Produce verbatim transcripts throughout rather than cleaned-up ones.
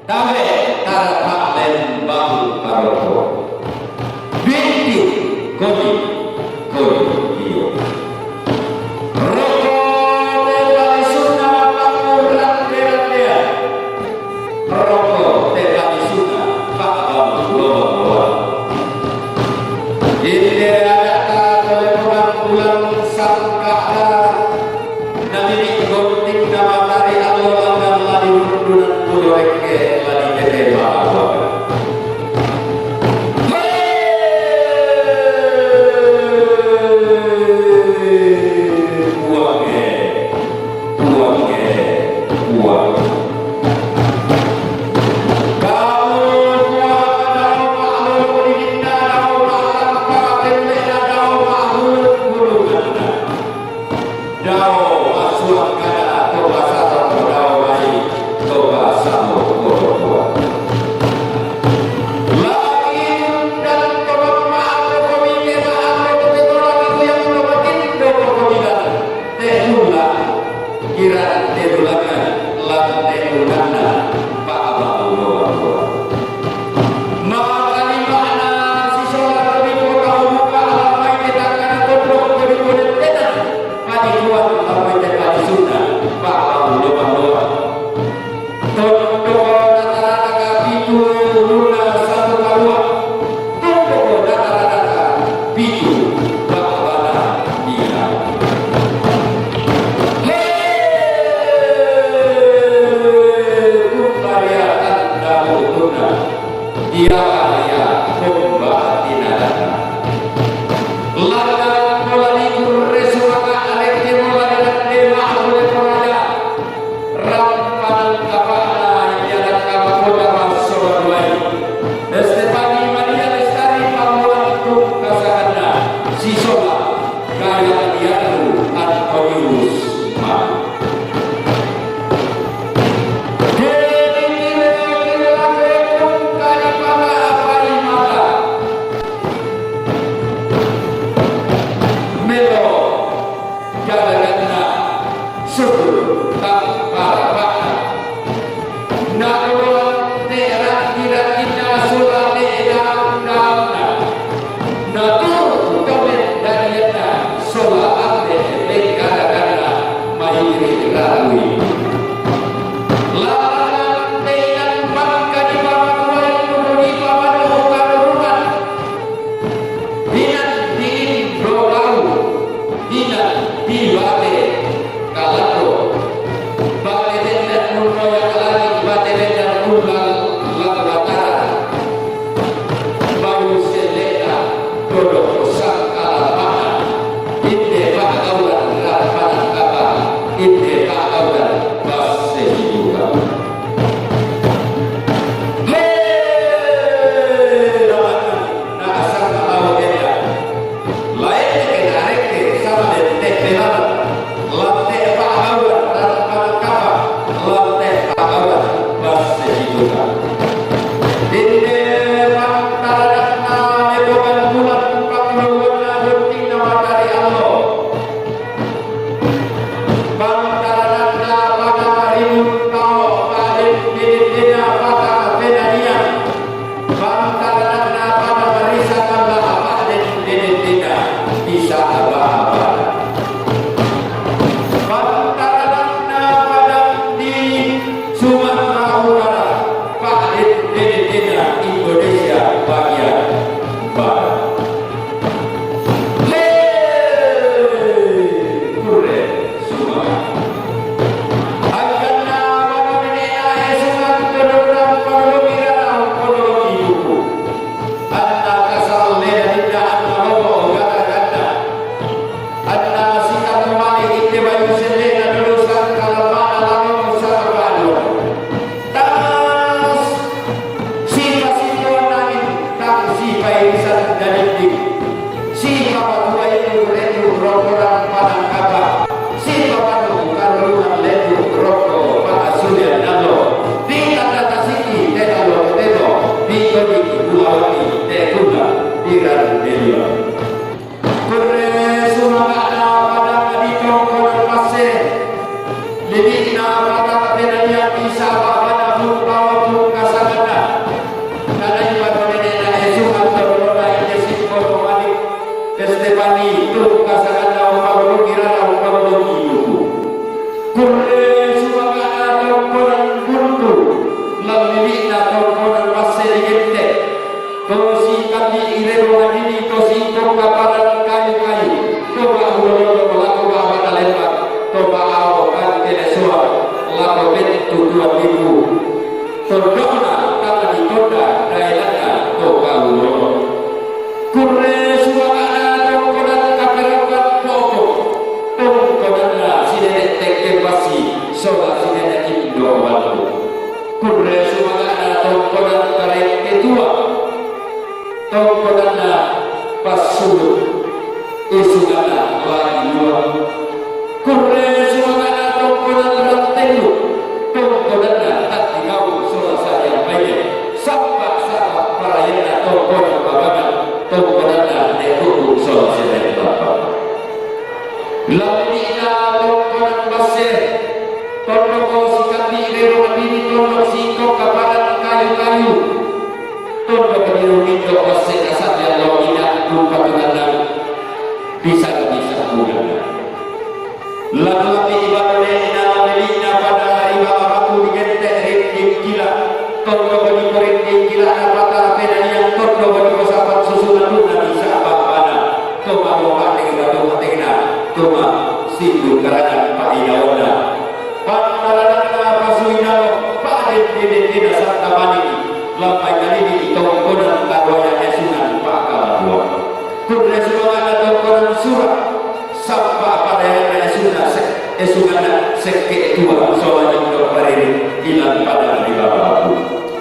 Tabe' tarapa'len bang paroko. Binti koni koni iyo. Roko te balisuna panguran dea-dea. Roko te balisuna pa'bang loa-loa. Inde ada'ta tole pogang bulan sangka'ta. Nabini gonting na matari allo langan ladi rundunan kudo rekke ladi tete bawa. Hei! Puange, puange, puange. Kamu puang dao ma'lolo didinna dao ma'lampa pelle'na dao ma'hulung-hulunganna. Dao masuang kada to basaro dao mai to basaro kodo kuat. Lagi undang to ma'lolo mite ma'lolo to lagi yang to matindo kodo bilang. Te ulang, kirang te ulangan, lan te ulanganna, pa'bang loa-loa. Maka lima'na sisola lebih kota buka alamai te tangkana tondok lebih kota tenan, panikuan lamai te panisunna, pa'bang loa-loa. Tondok rata-rata ka pitu ulunna satu kalua. Tondok rata-rata ka pitu ba'bana nia. He! Kumparia tanda ulunna. Dia dia pembatinana. Lantaran pola libur resu maka aleke mola dengan dema oleh peraja. Rampanan kapa'na iyanan kama kota Barcelona duai. Estefani Maria Lestari pamuan tung kasakanna sisola kaya Diago Antonius ma. Deni kira-kira tung kadi pala apai mata. Melo. Jalaganna suku tang parapa'na. Naola te raki-rakinna sola te daun-daunna. Naturu tomen darianna sola ambe te jalaganna mairi rabui. Lalangan te inan mangka dipamatuai kudu dipamanu kanurunan. Dinan diin do lau, dinan di bate kalando. Bate bendan nunno ya kalani, bate bendan ulang lau watara. Bayu selena dodok sangkala mana. Inde pa'gaulan rampanan kapa, inde pa'gaulan basse hibuka. He, lawan na asal lawan dia. Lain ke areke sama de te pelawan. Lante pa'gaulan, lante pa'gaulan, lante pa'gaulan, basse hibuka. Inde pantaradanna lepokan bulan, panguluanna guntingna matari allo. Pantaradanna pada maribut tao, pada didina pada penanian. Pantaradanna pada marisa kalla apa den didina bisa apa-apa. Pantaradanna pada di Sumatera Utara. To sikambi' i rerongan dini, to singkong kaparan kayu-kayu, to ba'u lololo lako ba'u bata lembang, to ba'ao kante lesoa lako bettu tuan libu. Tondokna tang ditonda daelanna to ba'u lololo. Kurre sumaga'na tongkonan kaperaukan po'ko, tongkonanna si nene' tekke passi sola si nene' indo' batu. Kurre sumaga'na tongkonan kareke tua, tongkonanna passulut, isunganna lagi lua. Kurre sumaga'na tongkonan rantennu, tongkonanna tattigau sola sadiang baine, sapa-sapa parayanna tongkonan babangan, tongkonanna ne'ruku sola sadiang bapa. Lambi'na tongkonan basse, tondoko sikambi' rero madini, tondok singkong kaparan kayu-kayu, tondok biru indo' basse, nasa'bi allo ina' rupa tunanna bisa-bisa bulan. Lalu lambi' ibalu ne'na lambi'na pada hari bala batu digente' rinding kila, tondok di rinding kila na patara pena yang tondok di kosapan susunan luna bisa bapana. Toma dua mate batu matena, toma sindu karajan pa'inaonna. Pantalananna pasuinalo, pa'dendendena satta maniki, lampai kalini tongkonan taruaya esunan pa'kaladua. Kurre sumaga'na tongkonan sura', sapa parayanna esunan se-, esunan sekke tua, sola indo' pariri ilang padang ri baba batu.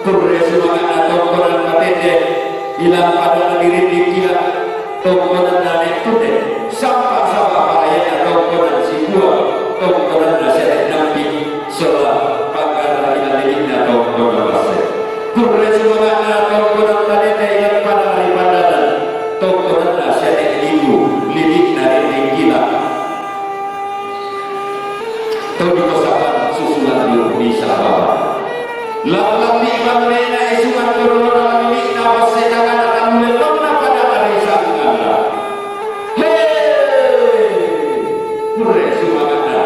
Kurre sumaga'na tongkonan patende, ilang padang ri rinding kila, tongkonanna ne'tunde, sapa-sapa parayanna tongkonan sibua, tongkonanna sere nambi, sola panggarra ri lili'na tongkonan basse. Kurre sumaga'na tongkonan tadete, ilang padang ri pandanan, tongkonanna sere libu, lili'na rinding kila. To di kosapan susunan liu bisa baba. Lambi' bannena esunan tondona lambi'na basse dangana tangule tonna pada ari sangana. He! Kurre sumaga'na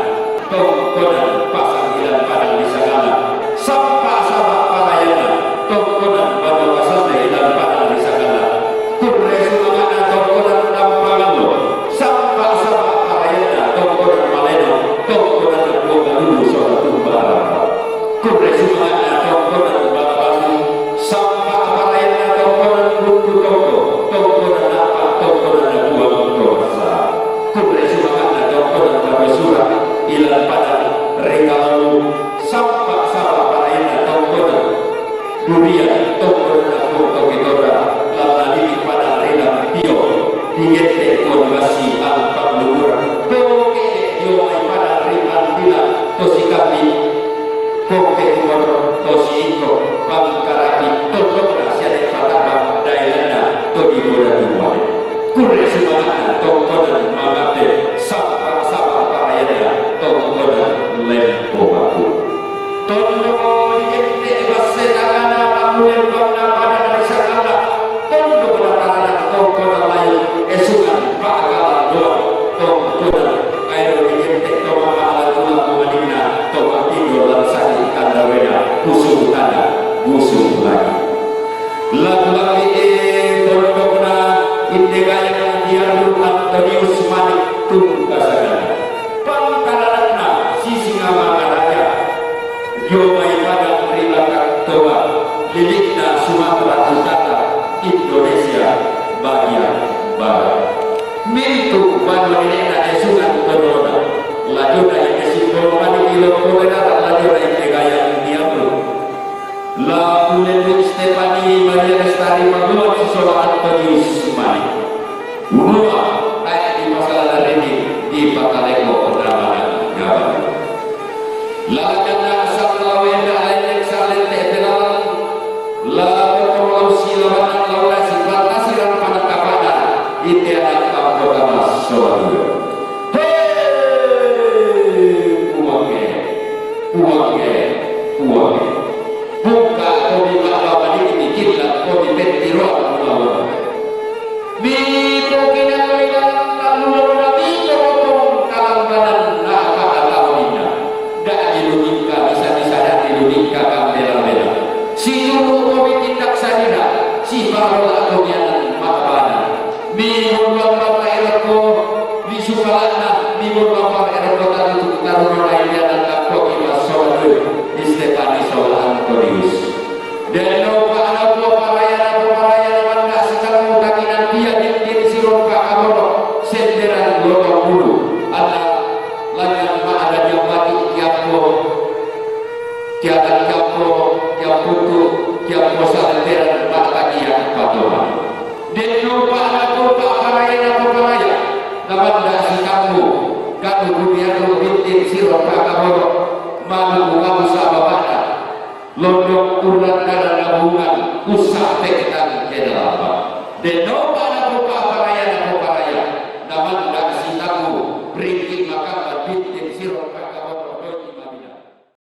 tongkonan pasang ilang padang di sagala. Sapa-sapa parayanna tongkonan banua kasande ilang padang di sagala. Kurre sumaga'na tongkonan tampangallo. Sapa-sapa parayanna tongkonan malena, tongkonan buang galulu sola tumba arapa. Kurre sumaga'na tongkonan bala batu, sapa parayanna tongkonan buntu tongko, tongkonan apa, tongkonan buang to basa. Kurre sumaga'na tongkonan batu sura', ilang padang ri kalalu, sapa-sapa parayanna tongkonan durian, tongkonan Puang Tokitora, lallani padang ri Lampio, digente' Puang Bassi, Ampang Lumur, poke dio mai padang ri Antila, to sikambi', poke Timor, to siingko, Pangkarapi, tondokna siade pataba, daelanna to di Boda Tubuane. Kurre sumaga'na tongkonan mangape, sapa-sapa parayanna tongkonan lempo batu. Tondoko digente' basse dangana tangule banna pada ari sagala, tondoko datarana tongkonan lain, esunan pa'kaladua tongkonan, kaero digente' to ma'ala tulang mumadinna, to ma'tindo lan sadi tandawena, pusung tanda, busung lagi. Lagu-lagu e tondokna inde gayang dialu Antonius Manik tungka sagala. Pangkalananna Sisingamangaraja, dio mai padang ri Lakang Toba, lili'na Sumatera Utara, Indonesia bagian barat. Mintu' banua nene'na esunan tondona, lajuna inde simbolo mani ilo komenara lajuna inde gayang dialu. La Puletu Stefani Maria Lestari Paduan sisola Antonius Manik. Ulua tae' di masalah rini di pakaleko ramana nyawa. La janna asal lawe da lain salente pelawan. La bertemu silawan lawan si batasi rampana kapana. Ite anak kampota mas soal. Hei, puange, puange, puange. Bungka' kodi ba'ba maliki killa' kodi petti roa' mulawa. Mipokinaloi dalam tallulona mito motong kalambanan na apa ataoninna. Da'di luningka bisa-bisa da'di luningka kambela-bela. Situru' komi tindak sadina, sipalola Kiampo, kiamputu, kiampo salenteran, mata kiampa Tuhan. Den no pa'na to pa'paraya na poparaya, na mandasi kammu, kanu kudian lo bintin siro kakaboro, malu umalu sababana, londong ulan dana nabungan, usah teketan kedalapa. Den no pa'na